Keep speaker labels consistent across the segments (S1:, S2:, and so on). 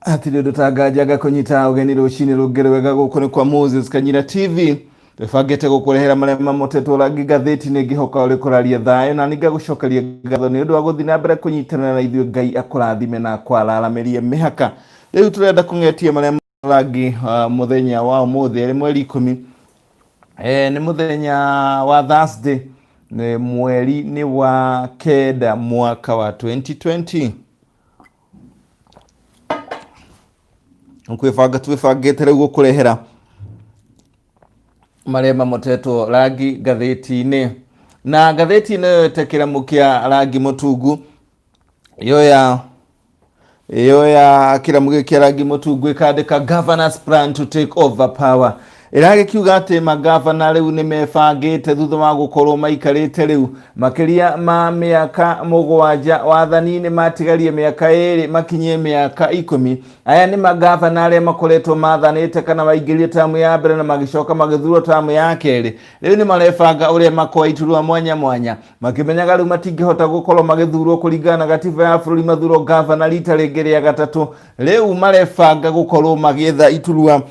S1: Hatirĩ ũndũ ta nganja ngakũnyita ũgeni rũcinĩ rũngĩ rwega. Gũkũ nĩ kwa Moses Kanyira TV, twĩbangĩte gũkũrehera marĩa mamotetwo rangi ngathĩti-inĩ. Ngĩhoka ũrĩ kũraria thayũ na ningagũcokeria ngatho nĩ ũndũ wa gũthiĩ na mbere kũnyitanĩra na ithuĩ. Ngai akũrathime na akwararamĩrie mĩhaka. Rĩu tũrenda kũng'etia marĩa rangi mũthenya wa ũmũthĩ, arĩ mweri 10, nĩ mũthenya wa Thursday, nĩ mweri nĩ wa 9 mwaka wa 2020. Kwĩbanga twĩbangĩte rĩu gũkũrehera marĩa mamotetwo rangi ngathĩti-inĩ, na ngathĩti ĩno yoete kĩramu kĩa rangi mũtungu. Yoya kĩramu gĩkĩ kĩa rangi mũtungu ĩkandĩka "Governors plan to take over power". Ĩragĩkiuga atĩ magavana rĩu nĩ mebangĩte thutha wa gũkorwo maikarĩte rĩu makĩria ma mĩaka 7 wathani-inĩ, matigarie mĩaka 2 makinyie mĩaka 10. Aya nĩ magavana arĩa makoretwo mathanĩte kana maingĩrie tamu ya mbere na magĩcoka magĩthurwo tamu ya kerĩ. Rĩu nĩ marebanga ũrĩa makoya iturwa mwanya mwanya, makĩmenyaga rĩu matingĩhota gũkorwo magĩthurwo kũringana na gatiba ya bũrũri mathurwo gavana rita rĩngĩ rĩa gatatũ. Rĩu marebanga gũkorwo magĩetha iturwa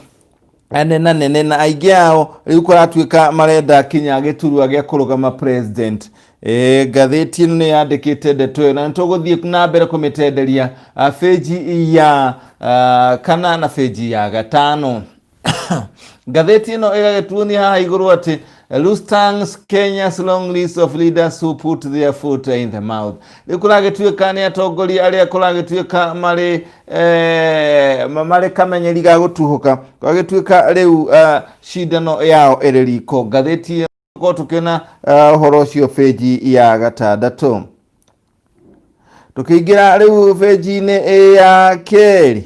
S1: nena nene, na aingĩ ao rĩu kũratuĩka marenda kinya gĩturwa gĩa kũrũgama president. Ngathĩti ĩno nĩ yandĩkĩte ndeto ĩyo na nĩ tũgũthiĩ na mbere kũmĩtenderia benji ya kana na benji ya gatano. Ngathĩti ĩno ĩgagĩtuonia haha igũrũ atĩ "Lustangs Kenya's long list of leaders who put their foot in the mouth". Rĩu kũragĩtuĩka nĩ atongoria arĩa kũragĩtuĩka marĩ marĩ kamenyeri ga gũtuhũka, kũragĩtuĩka rĩu cindano yao ĩrĩ riko. Ngathĩti ĩyo tũkorwo tũkĩona ũhoro ũcio benji ya gatandatũ. Tũkĩingĩra rĩu benji-inĩ ya kerĩ,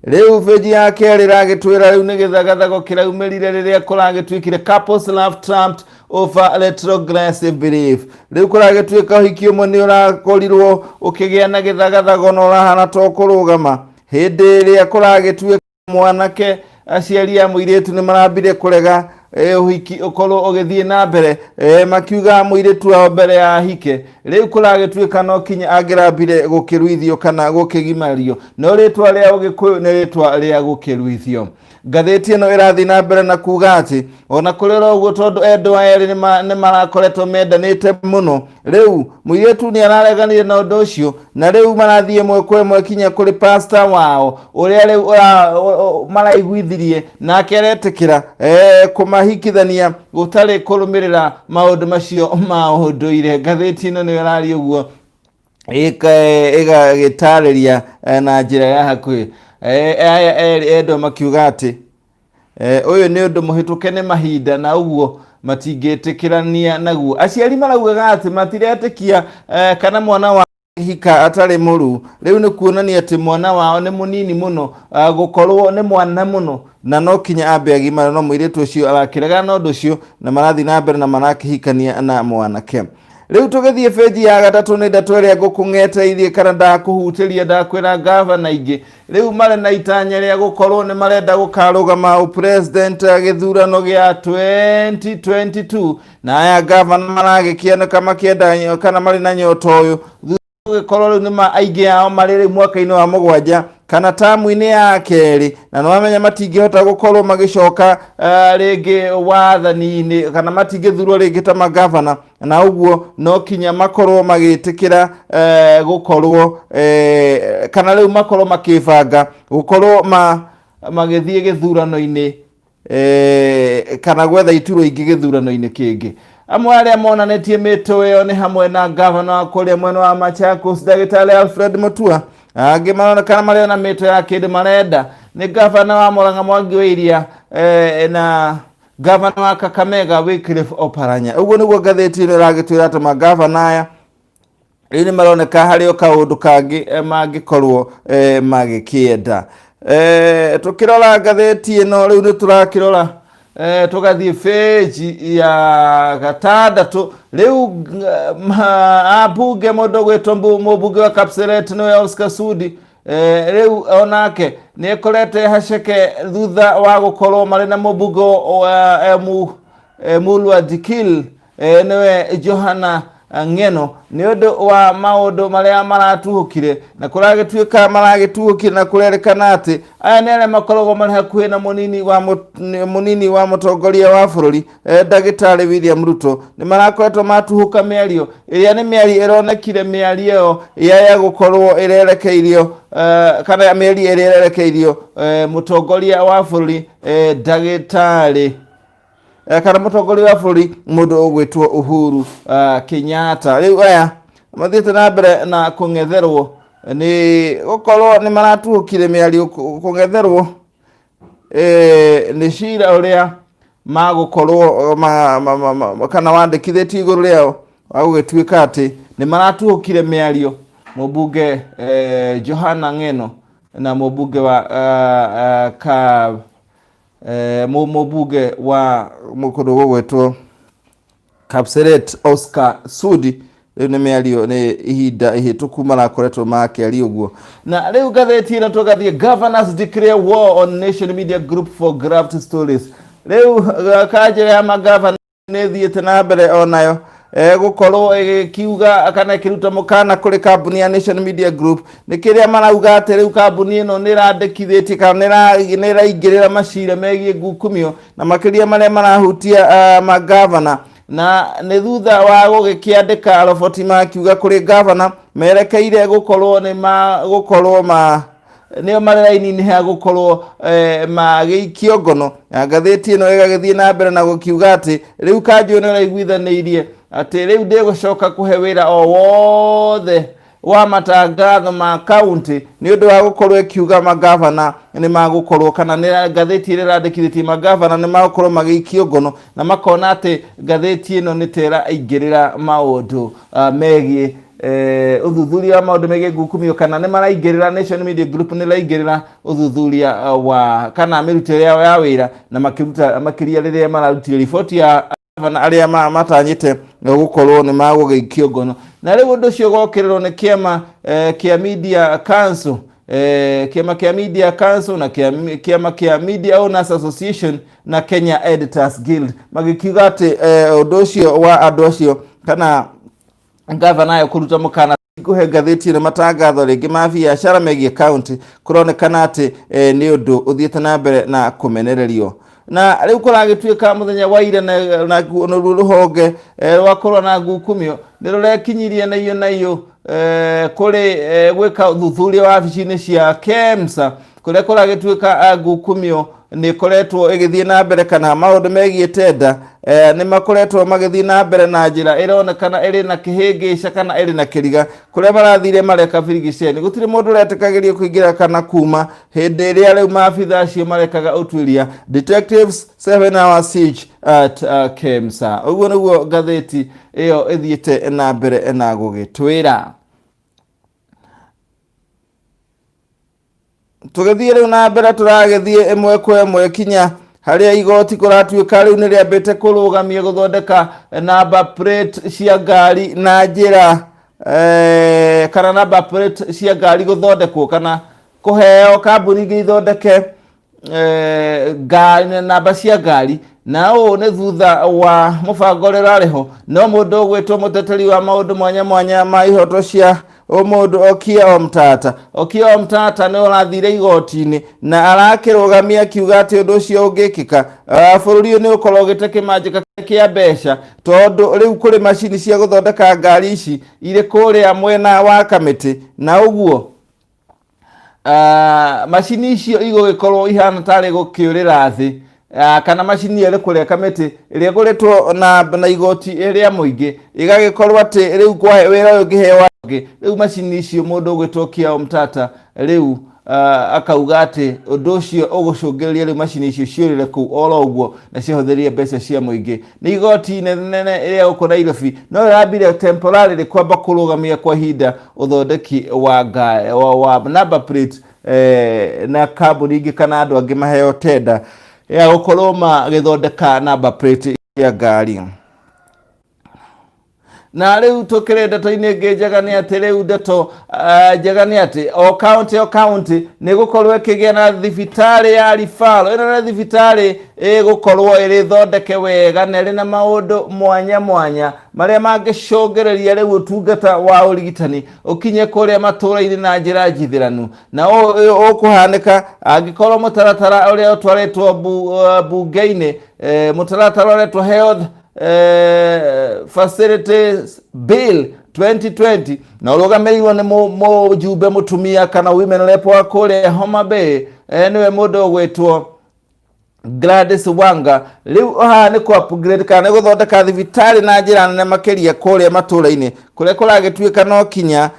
S1: rĩu benji ya kerĩ ĩragĩtwĩra rĩu nĩ gĩthagathago kĩraumĩrire rĩrĩa kũragĩtuĩkire "Couples love trumped over retrogressive belief". Rĩu kũragĩtuĩka ũhiki ũmwe nĩ ũrakorirwo ũkĩgĩa na gĩthagathago na ũrahana to kũrũgama hĩndĩ ĩrĩa kũragĩtuĩka mwanake, aciari a mũirĩtu nĩ marambire kũrega ũhiki ũkorwo ũgĩthiĩ na mbere, makiuga mũirĩtu wao mbere ya ahike rĩu kũragĩtuĩka no kinya angĩrambire gũkĩruithio kana gũkĩgimario, no rĩtwa rĩa ũgĩkũyũ nĩ rĩtwa rĩa gũkĩruithio. Ngathĩti ĩno ĩrathiĩ na mbere na kuga atĩ ona kũrĩ oro ũguo, tondũ endwa erĩ nĩ marakoretwo mendanĩte mũno, rĩu mũirĩtu nĩ arareganire na ũndũ ũcio, na rĩu marathiĩ ĩmwe kwa ĩmwe kinya kũrĩ pasta wao ũrĩa rĩu maraiguithirie, nake aretĩkĩra kũmahikithania gũtarĩ kũrũmĩrĩra maũndũ macio ma ũndũire. Ngathĩti ĩno nĩyo ĩraria ũguo, ĩgagĩtarĩria na njĩra ya hakuhĩ. Aya erĩ endwa makiuga atĩ ũyũ nĩ ũndũ mũhĩtũke nĩ mahinda na ũguo matingĩtĩkĩrania naguo. Aciari maraugaga atĩ matiretĩkia kana mwana wa hika atarĩ mũru. Rĩu nĩ kuonania atĩ mwana wao nĩ mũnini mũno, gũkorwo nĩ mwana mũno na no kinya ambe agimara, no mũirĩtu ũcio arakĩregana na ũndũ ũcio na marathiĩ na mbere na marakĩhikania na mwanake. Rĩu tũgĩthiĩ benji ya gatatũ, nĩ ndeto ĩrĩa ngũkũng'eteirie kana ndakũhutĩria, ndakwĩra gavana ingĩ rĩu marĩ na itanya rĩa gũkorwo nĩ marenda gũkarũgama ũpresident gĩthurano gĩa 2022, na aya gavana maragĩkĩoneka makĩenda kana marĩ na nyota ũyũ gũgĩkorwo rĩu nĩ aingĩ ao marĩ rĩu mwaka-inĩ wa mũgwanja kana tamu-inĩ ya kerĩ, na nĩ wamenya matingĩhota gũkorwo magĩcoka rĩngĩ wathani-inĩ kana matingĩthurwo rĩngĩ ta magavana, na ũguo no kinya makorwo magĩtĩkĩra gũkorwo kana rĩu makorwo makĩbanga gũkorwo magĩthiĩ gĩthurano-inĩ kana gwetha iturwa ingĩ gĩthurano-inĩ kĩngĩ. Amwe arĩa monanĩtie mĩtũ ĩyo nĩ hamwe na gavana wa kũrĩa mwena wa Machakos, ndagĩtarĩ Alfred Mutua. Angĩ maronekana marĩ na mĩtũ ya kĩndũ marenda nĩ gavana wa Murang'a Mwangi wa Iria na gavana wa Kakamega Wycliffe Oparanya. Ũguo nĩguo ngathĩti ĩno ĩragĩtwĩra atĩ magavana aya rĩu nĩ maroneka harĩ o kaũndũ kangĩ mangĩkorwo magĩkĩenda. Tũkĩrora ngathĩti ĩno rĩu nĩ tũrakĩrora tũgathiĩ page ya gatandatũ. Rĩu ambunge, mũndũ ũgwĩtwo mũmbunge wa Kapseret nĩwe Oscar Sudi, rĩu onake nĩ ekorete haceke thutha wa gũkorwo marĩ na mũmbunge wa Mulwa Dikil, nĩwe Johana. Ng'eno nĩ ũndũ wa maũndũ marĩa maratuhũkire na kũragĩtuĩka maragĩtuhũkire na kũrerĩkana atĩ aya nĩ arĩa makoragwo marĩ hakuhĩ na mũnini wa mũnini wa mũtongoria wa bũrũri ndagĩtarĩ William Ruto nĩ marakoretwo matuhũka mĩario ĩrĩa nĩ mĩario ĩronekire mĩario ĩyo ya gũkorwo ĩrerekeirio kana mĩario ĩrĩa ĩrerekeirio mũtongoria wa bũrũri ndagĩtarĩ kana mũtongoria wa bũrũri mũndũ ũgwĩtwo Uhuru Kenyatta. Rĩu aya mathiĩte na mbere na kũng'etherwo nĩ gũkorwo nĩ maratuhũkire mĩario kũng'etherwo nĩ cira ũrĩa magũkorwo kana wandĩkithĩtio igũrũ rĩao wa gũgĩtuĩka atĩ nĩ maratuhũkire mĩario mũmbunge Johana Ng'eno na mũmbunge wa ka mũmbunge wa kũndũ gũgwĩtwo Kapseret Oscar Sudi. Rĩu nĩ mĩario nĩ ihinda ihĩtũku marakoretwo makĩaria ũguo. Na rĩu ngathĩti ĩno tũgathiĩ, governors declare war on Nation Media Group for graft stories. Rĩu kanjũ ya magavana nĩ ĩthiĩte na mbere onayo gũkorwo ĩgĩkiuga kana ĩkĩruta mũkana kũrĩ kambuni ya Nation Media Group nĩ kĩrĩa marauga atĩ rĩu kambuni ĩno nĩ ĩrandĩkithĩtie kana nĩ ĩraingĩrĩra macira megiĩ ngukumio na makĩria marĩa marahutia magavana, na nĩ thutha wa gũgĩkĩandĩka roboti makiuga kũrĩ gavana merekeire gũkorwo nĩ magũkorwo ma nĩo marĩ raini-inĩ ya gũkorwo magĩikio ngono. Na ngathĩti ĩno ĩgagĩthiĩ na mbere na gũkiuga atĩ rĩu kanjũ nĩ ĩraiguithanĩirie atĩ rĩu ndĩgũcoka kũhe wĩra o wothe wa matangatho ma kaunti nĩ ũndũ wa gũkorwo ĩkiuga magavana nĩ magũkorwo kana nĩ ngathĩti ĩrĩa ĩrandĩkithĩtie magavana nĩ magũkorwo magĩikio ngono, na makona atĩ ngathĩti ĩno nĩ ta ĩraingĩrĩra maũndũ megiĩ ũthuthuria wa maũndũ megiĩ ngukumio, kana nĩ maraingĩrĩra, Nation Media Group nĩ ĩraingĩrĩra ũthuthuria wa kana mĩrutĩre yao ya wĩra, na makĩruta makĩria rĩrĩa mararutire riboti ya gavana arĩa matanyĩte gũkorwo nĩ magũgĩikio ngono. Na rĩu ũndũ ũcio ũgokĩrĩrwo nĩ kĩama kĩa Media Council, kĩama kĩa Media Council na kĩama kĩa Media Owners Association na Kenya Editors Guild, magĩkiuga atĩ ũndũ ũcio wa andũ acio kana gavana ayo kũruta mũkana kũhe ngathĩti ĩno matangatho rĩngĩ ma biacara megiĩ kaunti kũronekana atĩ nĩ ũndũ ũthiĩte na mbere na kũmenererio. Na rĩu kũragĩtuĩka mũthenya wa ira na naruo rũhonge rwa kũrũa na ngukumio nĩ rũrekinyirie na iyo na iyo kũrĩ gwĩka ũthuthuria wabici-inĩ cia KEMSA, kũrĩa kũragĩtuĩka ngukumio nĩ ĩkoretwo ĩgĩthiĩ na mbere kana maũndũ megiĩ tenda nĩ makoretwo magĩthiĩ na mbere na njĩra ĩronekana ĩrĩ na kĩhĩngĩca kana ĩrĩ na kĩriga, kũrĩa marathire mareka birigiceni, gũtirĩ mũndũ ũretĩkagĩrio kũingĩra kana kuma hĩndĩ ĩrĩa rĩu maabitha acio marekaga ũtuĩria. Detectives 7 hour siege at KEMSA, ũguo nĩguo ngathĩti ĩyo ĩthiĩte na mbere na gũgĩtwĩra. Tũgĩthiĩ rĩu na mbere, tũragĩthiĩ ĩmwe kwa ĩmwe kinya harĩa igoti kũratuĩka rĩu nĩ rĩambĩte kũrũgamia gũthondeka number plate cia ngari na njĩra kana number plate cia ngari gũthondekwo kana kũheo kambuni ingĩ ithondeke ngari namba cia ngari, na ũũ nĩ thutha wa mũbango ũrĩa ũrarĩ ho. No mũndũ ũgwĩtwo mũteteri wa maũndũ mwanya mwanya ma ihoto cia ũmũndũ Okiya Omtata, Okiya Omtata nĩ ũrathire igoti-inĩ na arakĩrũgamia akiuga atĩ ũndũ ũcio ũngĩkĩka, bũrũri ũyũ nĩ ũkorwo ũgĩte kĩmanjĩka kĩa mbeca, tondũ rĩu kũrĩ macini cia gũthondeka ngari ici irĩ kũrĩa mwena wa Kamĩtĩ, na ũguo macini icio igũgĩkorwo ihana tarĩ gũkĩũrĩra thĩ, kana macini ĩyo ĩrĩ kũrĩa Kamĩtĩ ĩrĩa ĩgũrĩtwo na igoti rĩa mũingĩ, ĩgagĩkorwo atĩ rĩu kwa wĩra ũyũ ũngĩheo angĩ rĩu macini icio. Mũndũ ũgwĩtwo Okiya Omtata rĩu akauga atĩ ũndũ ũcio ũgũcũngĩrĩria rĩu macini icio ciũrĩre kũu oro ũguo na cihũthĩrie mbeca cia mũingĩ. Nĩ igoti nene ĩrĩa gũkũ Nairobi no ĩrambire temporarily kwamba kũrũgamia kwa ihinda ũthondeki wa number plate na kambuni ingĩ kana andũ angĩ maheo tenda ya gũkorwo magĩthondeka number plate ya ngari. Na rĩu tũkĩrĩ ndeto-inĩ ĩngĩ njega nĩ atĩ rĩu ndeto njega nĩ atĩ o kaunti o kaunti nĩ gũkorwo ĩkĩgĩa na thibitarĩ ya referral. Ĩno nĩ thibitarĩ ĩgũkorwo ĩrĩ thondeke wega na ĩrĩ na maũndũ mwanya mwanya marĩa mangĩcũngĩrĩria rĩu ũtungata wa ũrigitani ũkinye kũrĩa matũũra-inĩ na njĩra njithĩranu. Na ũũ ũkũhanĩka angĩkorwo mũtaratara ũrĩa ũtwarĩtwo bunge-inĩ, mũtaratara ũretwo Health Facilities Bill 2020 na ũrũgamĩrĩirwo nĩ mũjumbe mũtumia kana women rep wa kũrĩa Homa Bay, nĩwe mũndũ ũgwĩtwo Gladys Wanga. Rĩu haha nĩ kũ upgrade kana nĩ gũthondeka thibitarĩ na njĩra nene makĩria kũrĩa matũũra-inĩ kũrĩa kũragĩtuĩka no kinya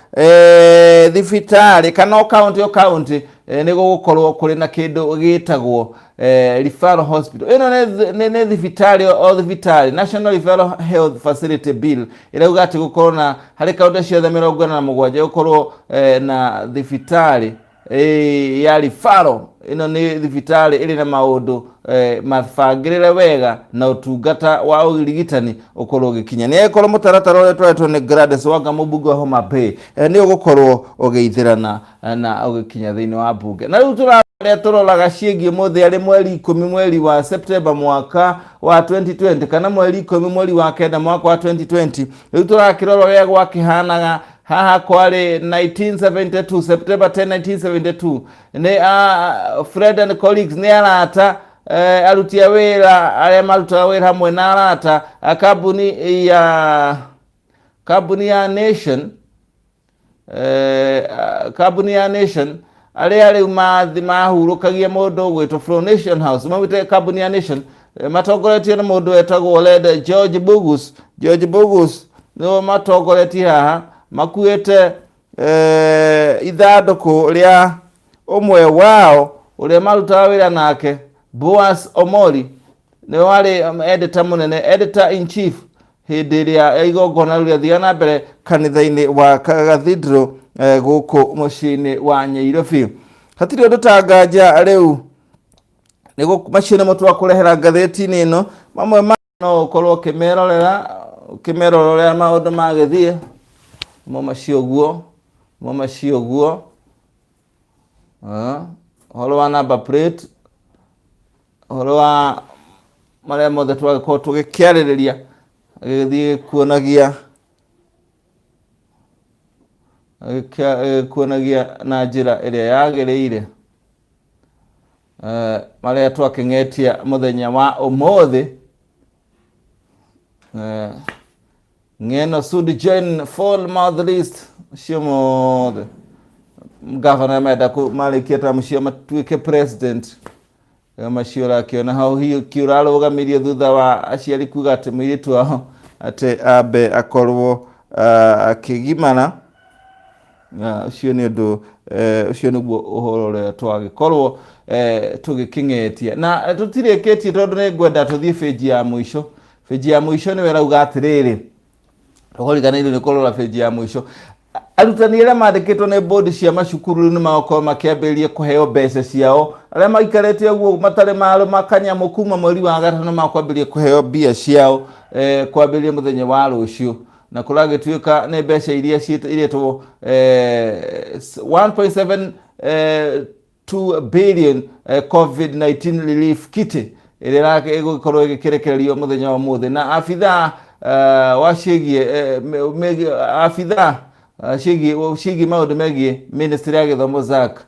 S1: thibitarĩ kana o kaunti o kaunti nĩ gũgũkorwo kũrĩ na kĩndũ gĩtagwo referral hospital. Ĩno nĩ thibitarĩ o thibitarĩ. National Referral Health Facility Bill ĩrauga atĩ gũkorwo na harĩ kaunti ciothe 47 gũkorwo na thibitarĩ ya referral. Ĩno nĩ thibitarĩ ĩrĩ na maũndũ mabangĩrĩre wega na ũtungata wa ũrigitani ũkorwo ũgĩkinya. Nĩ angĩkorwo mũtaratara ũrĩa twaretwo nĩ Gladys Wanga, mũmbunge wa Homa Bay, nĩ ũgũkorwo ũgĩithĩrana na ũgĩkinya thĩinĩ wa mbunge. Na rĩu tũrarĩa tũroraga ciĩgiĩ mũthĩ arĩ mweri 10 mweri wa September mwaka wa 2020 kana mweri 10 mweri wa 9 mwaka wa 2020. Rĩu tũrakĩrora ũrĩa gwakĩhanaga haha kwarĩ 1972, September 10 1972. Nĩ Fred and colleagues, nĩ arata, aruti a wĩra arĩa marutaga wĩra hamwe na arata a kambuni ya Nation, arĩa rĩu mahurũkagia mũndũ ũgwĩtwo Fro Nation House maumĩte kambuni ya Nation, matongoretio nĩ mũndũ wetagwo Led George Bogus. George Bogus nĩo matongoretie haha, makuĩte ithandũkũ rĩa ũmwe wao ũrĩa marutaga wĩra nake, Boas Omori, nĩwe warĩ editor mũnene, editor in chief, hĩndĩ ĩrĩa igongona rĩu rĩathiaga na mbere kanitha-inĩ wa Cathedral gũkũ mũciĩ-inĩ wa Nyairobi. Hatirĩ ũndũ ta nganja rĩu macio nĩmo twakũrehera ngathĩti-inĩ ĩno. Mamwe ma no ũkorwo ũkĩmerorera ũkĩmerora ũrĩa maũndũ magĩthiĩ mo macio ũguo mo macio ũguo. Ũhoro wa number plate, ũhoro wa marĩa mothe twagĩkorwo tũgĩkĩarĩrĩria, gĩgĩthiĩ kuonagia na njĩra ĩrĩa yagĩrĩire marĩa twakĩng'etia mũthenya wa ũmũthĩ. Ng'eno Sudi join full mouth list cio mothe gavana menda marĩkia tamu cio matuĩke president. Macio ũrakĩona hau hihi ũrarũgamirio thutha wa aciari kuga atĩ mũirĩtu wao atĩ ambe akorwo akĩgimara. Ũcio nĩ ũndũ, ũcio nĩguo ũhoro ũrĩa twagĩkorwo tũgĩkĩng'etia na tũtirĩkĩtie, tondũ nĩ ngwenda tũthiĩ bĩnji ya mũico. Bĩnji ya mũico nĩwe ĩrauga atĩrĩrĩ, ũkũriganĩirwo nĩ kũrora bĩnji ya mũico. Arutani arĩa mandĩkĩtwo nĩ bodi cia macukuru rĩu nĩ magũkorwo makĩambĩrĩria kũheo mbeca ciao. Arĩa maikarĩte ũguo matarĩ marũma kanyamũ kuma mweri wa gatano makwambĩrĩria kũheo mbia ciao kwambĩrĩria mũthenya wa rũciũ, na kũragĩtuĩka nĩ mbeca iria iretwo 1.7 2 billion COVID-19 relief kitty ĩrĩa ĩgũkorwo ĩgĩkĩrekererio mũthenya wa ũmũthĩ. Na abithaa wa ciĩgiĩ abithaa ciĩgiĩ maũndũ megiĩ ministry ya gĩthomo, Zack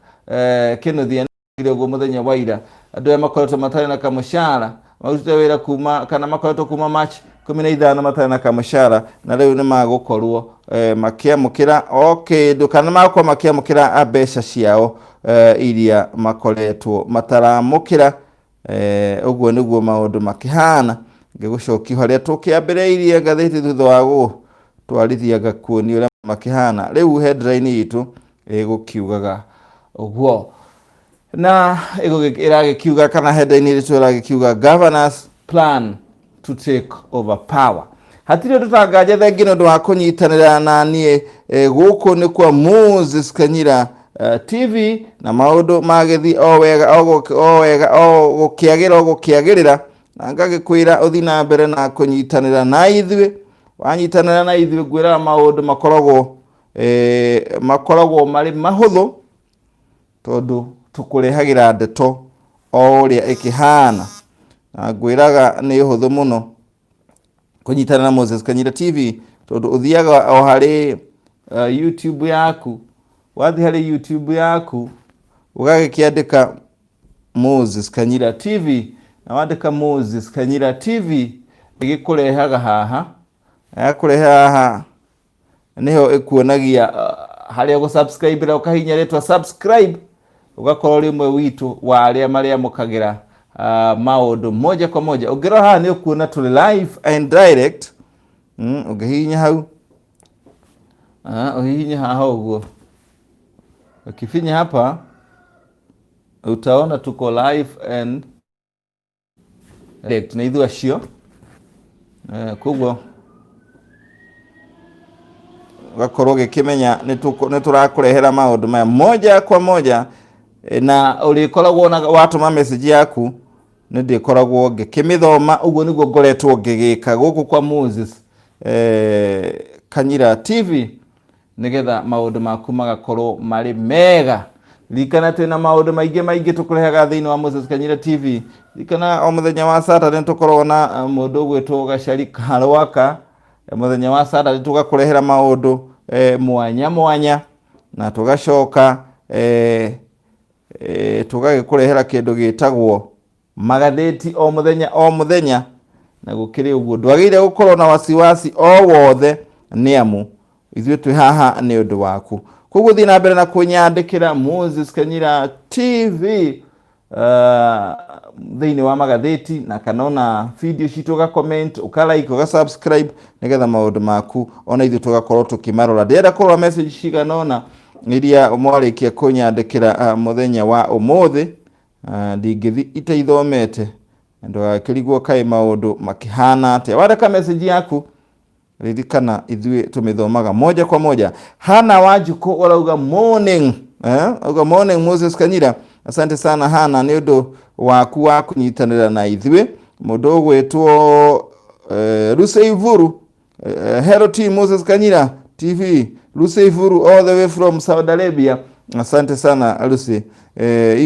S1: Kinuthia, ũguo mũthenya wa ira andũ aya makoretwo matarĩ na kamũcara, marutĩte wĩra kuma kana makoretwo kuma March 15 matarĩ na kamũcara, na rĩu nĩ magũkorwo makĩamũkĩra o kĩndũ kana magũkorwo makĩamũkĩra mbeca ciao iria makoretwo mataramũkĩra. Ũguo nĩguo maũndũ makĩhana. Ngĩgũcokia harĩa tũkĩambĩrĩirie ngathĩti thutha wa gũtwarithia ngakuonia ũrĩa makĩhana. Rĩu headline itũ ĩgũkiugaga ũguo na ĩragĩkiuga kana headline itũ ĩragĩkiuga, "Governors plan to take over power." Hatirĩ ũndũ ta nganja. Thengi nĩ ũndũ wa kũnyitanĩra na niĩ. Gũkũ nĩ kwa Moses Kanyira TV, na maũndũ magĩthiĩ o wega o wega o gũkĩagĩra o gũkĩagĩrĩra, na ngagĩkwĩra ũthiĩ na mbere na kũnyitanĩra na ithuĩ. Wanyitanĩra na ithuĩ ngwĩraga maũndũ makoragwo makoragwo marĩ mahũthũ tondũ tũkũrehagĩra ndeto o ũrĩa ĩkĩhana. Na ngwĩraga nĩ ũhũthũ mũno kũnyitana na Moses Kanyira TV tondũ ũthiaga o harĩ YouTube yaku, wathiĩ harĩ YouTube yaku ũgagĩkĩandĩka Moses Kanyira TV, na wandĩka Moses Kanyira TV ĩgĩkũrehaga haha, na yakũrehe haha nĩho ĩkuonagia harĩa ũgũ subscribe ra ũkahihinya rĩtwa subscribe ũgakorwo ũrĩ ũmwe witũ wa arĩa marĩamũkagĩra maũndũ moja kwa moja. Ũngĩrora haha nĩ ũkuona tũrĩ live and direct. Ũngĩhihinya hau, ũhihinye haha ũguo, ukifinya hapa utaona tuko live and direct na ithuĩ acio. Koguo ũgakorwo ũgĩkĩmenya nĩ tũrakũrehera maũndũ maya moja kwa moja, na ũrĩkoragwo na watũma message yaku nĩ ndĩkoragwo ngĩkĩmĩthoma. Ũguo nĩguo ngoretwo ngĩgĩka gũkũ kwa Moses Kanyira TV nĩgetha maũndũ maku magakorwo marĩ mega. Ririkana twĩna maũndũ maingĩ maingĩ tũkũrehaga thĩinĩ wa Moses Kanyira TV. Ririkana o mũthenya wa Saturday tũkoragwo na mũndũ ũgwĩtwo Gacari Karwaka. Mũthenya wa Saturday tũgakũrehera maũndũ mwanya mwanya, na tũgacoka tũgagĩkũrehera kĩndũ gĩtagwo magathĩti o mũthenya o mũthenya. Na gũkĩrĩ ũguo ndwagĩrĩire gũkorwo na wasiwasi o wothe nĩ amu ithuĩ twĩ haha nĩ ũndũ waku. Koguo thiĩ na mbere na kũnyandĩkĩra Moses Kanyira TV thĩinĩ wa magathĩti, na kana ona video citũ ũga comment, ũka like, ũga subscribe nĩgetha maũndũ maku ona ithuĩ tũgakorwo tũkĩmarora. Ndĩrenda kũrora message cigana ũna iria mwarĩkia kũnyandĩkĩra mũthenya wa ũmũthĩ. Ndingĩthi itaithomete ndũgakĩrigwo kaĩ maũndũ makĩhana atĩa. Wandĩka message yaku ririkana ithuĩ tũmĩthomaga moja kwa moja. Hana Wanjikũ ũrauga morning, auga morning Moses Kanyira, asante sana Hana nĩ ũndũ waku wa kũnyitanĩra na ithuĩ. Mũndũ ũgwĩtwo Lucy Ivuru, hello team Moses Kanyira TV, Lucy Ivuru all the way from Saudi Arabia, asante sana Lucy.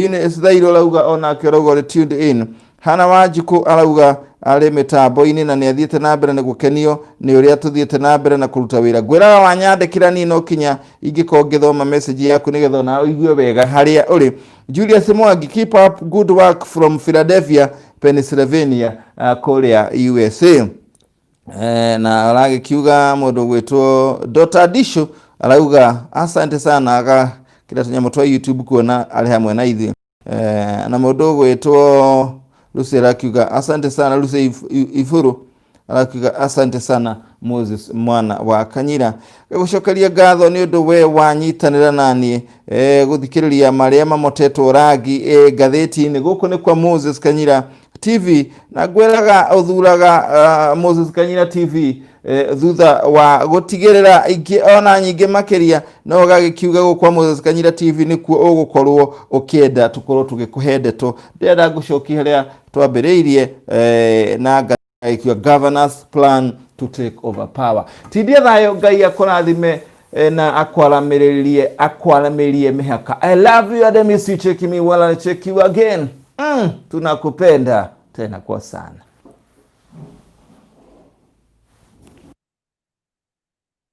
S1: Ines Thairo arauga onake arauga ũrĩ tuned in. Hana Wanjikũ arauga arĩ mĩtambo-inĩ na nĩ athiĩte na mbere na gũkenio nĩ ũrĩa tũthiĩte na mbere na kũruta wĩra. Ngwĩraga wanyandĩkĩra niĩ no kinya ingĩkorwo ngĩthoma message yaku nĩgetha ona ũigue wega harĩa ũrĩ. Julius Mwangi, keep up good work from Philadelphia, Pennsylvania, kũrĩa USA. Na aragĩkiuga mũndũ ũgwĩtwo Dr. Disho arauga asante sana, agakĩra tũnyamũ twa YouTube kuona arĩ hamwe na ithuĩ. Na mũndũ ũgwĩtwo Lucy arakiuga asante sana, Lucy Iburu arakiuga asante sana Moses mwana wa Kanyira. Gũcokeria ngatho nĩ ũndũ we wanyitanĩra naniĩ gũthikĩrĩria marĩa mamotetwo rangi ngathĩti-inĩ. Gũkũ nĩ kwa Moses Kanyira TV, na ngwĩraga ũthuraga Moses Kanyira TV thutha wa gũtigĩrĩra ingĩ ona nyingĩ makĩria, no ũgagĩkiuga gũkũ kwa Moses Kanyira TV nĩkuo ũgũkorwo ũkĩenda tũkorwo tũgĩkũhe ndeto. Ndĩrenda ngũcokie harĩa twambĩrĩirie na ikiwa governors plan to take over power. Tindia thayũ, Ngai akũrathime na akwaramĩrĩrie, akwaramĩrie mĩhaka. I love you and I miss you, check me while I check you again. Tunakupenda tena kwa sana.